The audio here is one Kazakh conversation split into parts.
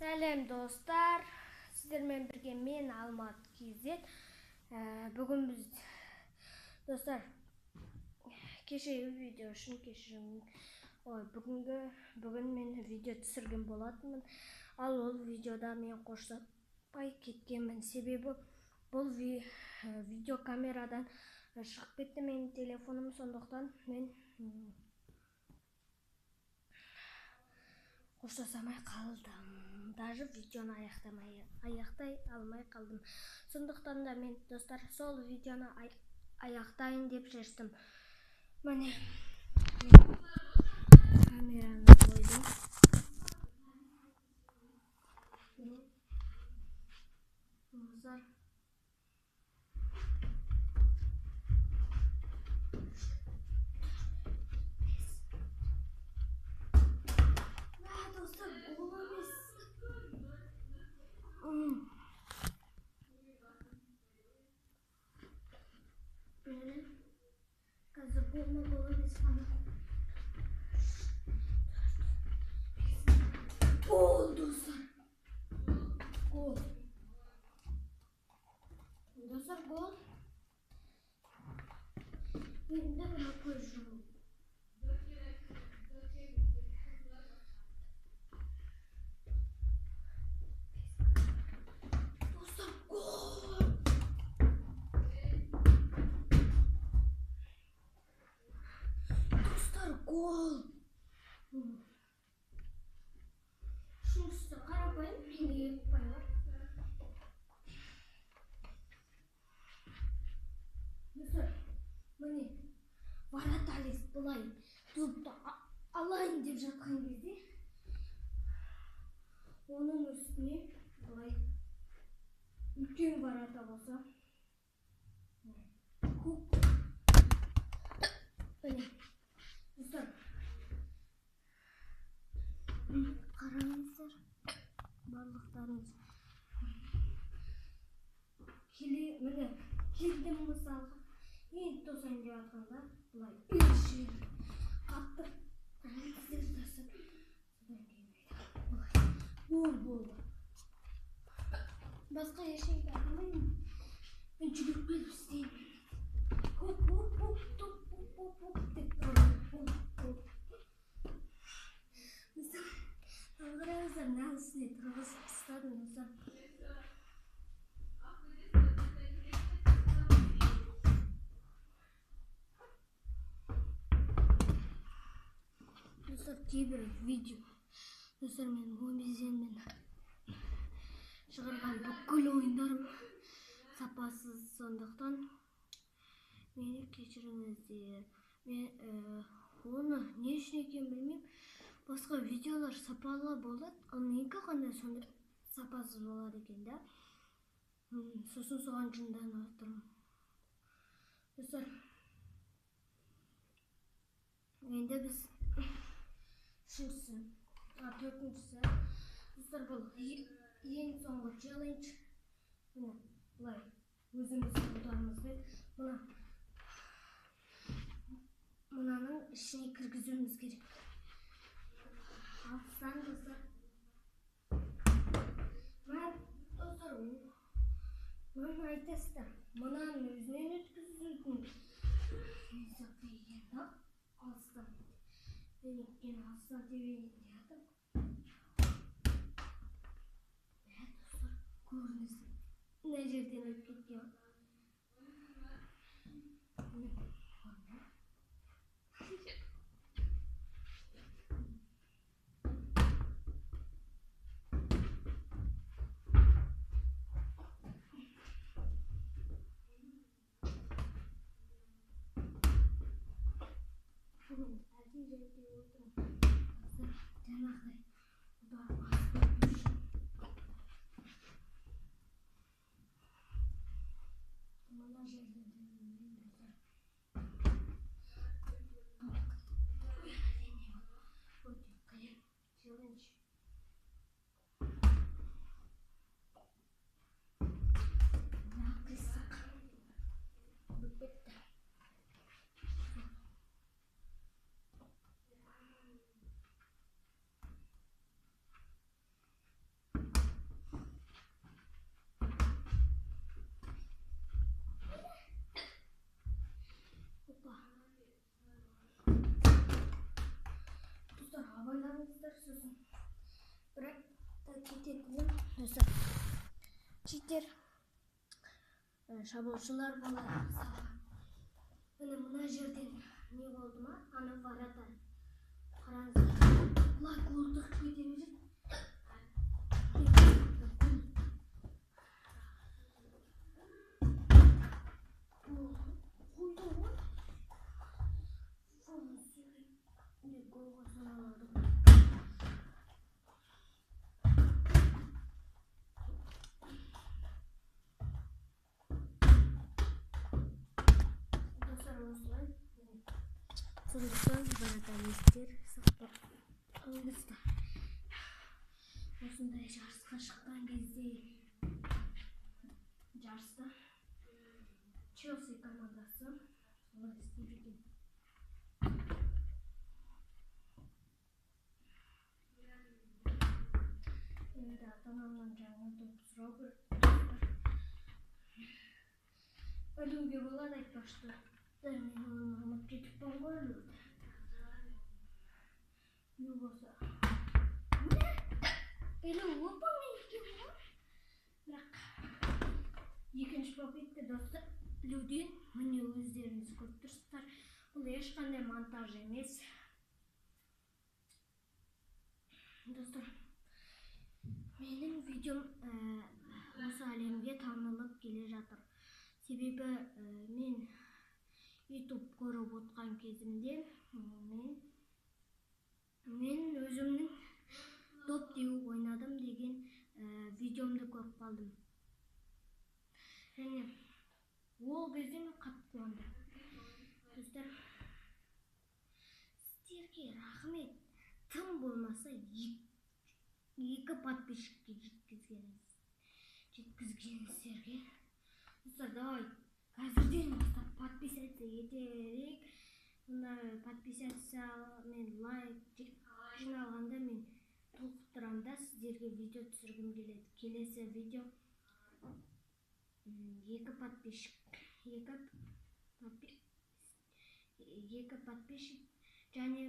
Сәлем достар, сіздермен бірге мен Алмат KZ. Бүгін біз достар кешегі видео үшін кешірім. Ой, бүгін мен видео түсірген болатынмын. Ал ол видеода мен қоштаспай кеткенмін. Себебі бұл видео камерадан шығып кетті менің телефоным, сондықтан мен қоштасамай қалдым. Даже видеоны аяқтай алмай қалдым. Сондықтан да мен достар сол видеоны аяқтайын деп шештім. Міне камераны қойдым. Достар, достар, гол емес. Міне қазір гол ма, гол емес па? Гол, достар. Гол. Достар, гол. Енді мына көз жұму. Достар, гол. Достар, гол. Үшіншісі қарапайым, менде екі ұпай бар. Достар, міне вратарь былай допты алайын деп жатқан кезде оның үстіне былай үлкен ворота болса, хук. Міне достар, қараңыздар, барлықтарыңыз келе, міне келдім мысалға, енді тосайын деп жатқанда былай үш қатты қараңыздар достар, содан кейін былай гол болды. Басқа ештеңе айтпаймын, мен жүгіріп келіп істеймін. Хоп хоп хоп топ хоп хоп хоп деп гол гол. Достар, қараңыздар, мынаның үстіне тұрғызып тастадым достар. Достар, кейбір видео, достар, мен Мобизенмен шығарған бүкіл ойындарым сапасыз, сондықтан мені кешіріңіздер. Мен оны не үшін екенін білмеймін. Басқа видеолар сапалы болады, ал менікі қандай сондай сапасыз болады екен да. Сосын соған жынданып отырмын. Достар, енді біз үшіншісі, төртіншісі. Достар, бұл ең соңғы челлендж. Міне былай өзіміз қолдарымызбен мынаның ішіне кіргізуіміз керек. Алыстан достар. Мына достар, мынаны айтасыздар, мынаның өзінен өткізудің несі қиын да, алыстан. Мен өйткені алыстан тебейін деп жатырмын. Мә, достар, көрініс мына жерден өтіп кеткен. Бүгін әбден жайып отырмын. Достар, жаңағыдай удар басып үшін. Мына жерден мен достар, бұл әрине өте қиын челлендж. Мына қисық болып кетті. Достар, сосын бірақ та кететінім, достар, читер шабуылшылар болады. Мысалға, міне, мына жерден не болды ма, ана вратарь, қараңыздар, былай гол тығып кете береді. Гол қойды ғой. Голға саналады. Достар, осылай. Сондықтан вратарь сақтаңыздар. Осындай жарысқа шыққан кезде, жарыста Челси командасы солай істейді екен. Енді ата анамнан жаңа доп сұрау керек. Ілуге болады, айтпақшы. Мен оны ұмытып кетіппін ғой ілуді. Не болса. Ілу оп оңай екен ғой. Бірақ екінші попытка, достар, ілуден, міне, өздеріңіз көріп тұрсыздар. Бұл ешқандай монтаж емес. Достар, менің видеом осы әлемге танылып келе жатыр. Себебі мен YouTube көріп отқан кезімде мен өзімнің доп теуіп ойнадым деген видеомды көріп қалдым. Және ол кезде мен қатты қуандым. Достар, сіздерге рахмет. Тым болмаса екі подписчикке жеткізгеніңіздерге. Достар, давай қазірден бастап подписаться ете берейік. Сонда подписаться мен лайк жиналғанда мен толқып тұрамын да, сіздерге видео түсіргім келеді. Келесі видео екі подписчик, екі подписчик және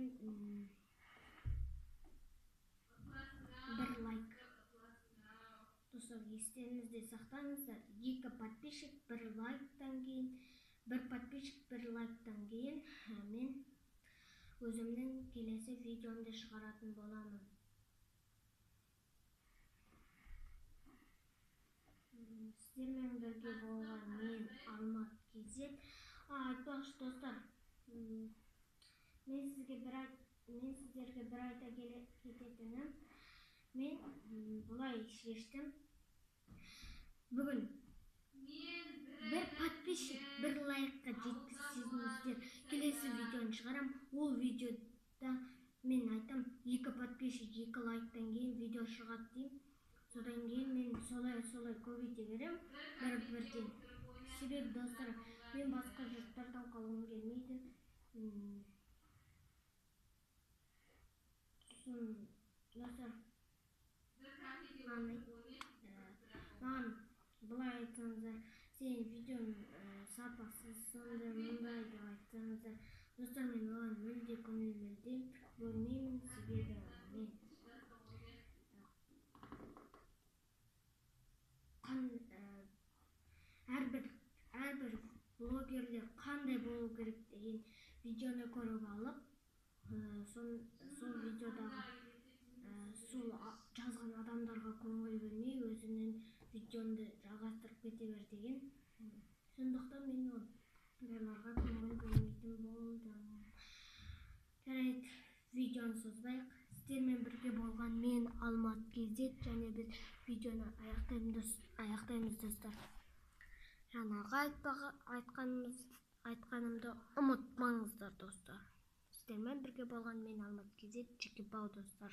бір лайк. Достар, естеріңізде сақтаңыздар, екі подписчик, бір лайктан кейін, бір подписчик, бір лайктан кейін мен өзімнің келесі видеомды шығаратын боламын. Сіздермен бірге болған мен Алмат KZ. Айтпақшы, достар, мен сіздерге бір айта кететінім, мен былай шештім. Бүгін бір подписчик, бір лайкқа жеткізсеңіздер, келесі видеоны шығарам. Ол видеода мен айтам, екі подписчик, екі лайктан кейін видео шығады деймін. Содан кейін мен солай көбейте берем бір-бірден. Себебі, достар, мен басқа жұрттардан қалғым келмейді. Сосын, достар, маған былай айтсаңыздар, сенің видеоң сапасыз, сондай мындай деп айтсаңыздар, достар, мен оған мүлде көңіл бөлмеймін. Себебі мен әрбір блогерлер қандай болу керек деген видеоны көріп алып, сол видеодағы сол жазған адамдарға көңіл бөлмей, өзімнің видеомды жалғастырып кете бер деген. Сондықтан мен ондайларға көңіл бөлмейтін болдым. Жарайды, видеоны созбайық. Сіздермен бірге болған мен Алмат KZ, және біз видеоны аяқтаймыз, достар. Жаңағы айтқанымды ұмытпаңыздар, достар. Сіздермен бірге болған мен Алмат KZ, Чекибау, достар.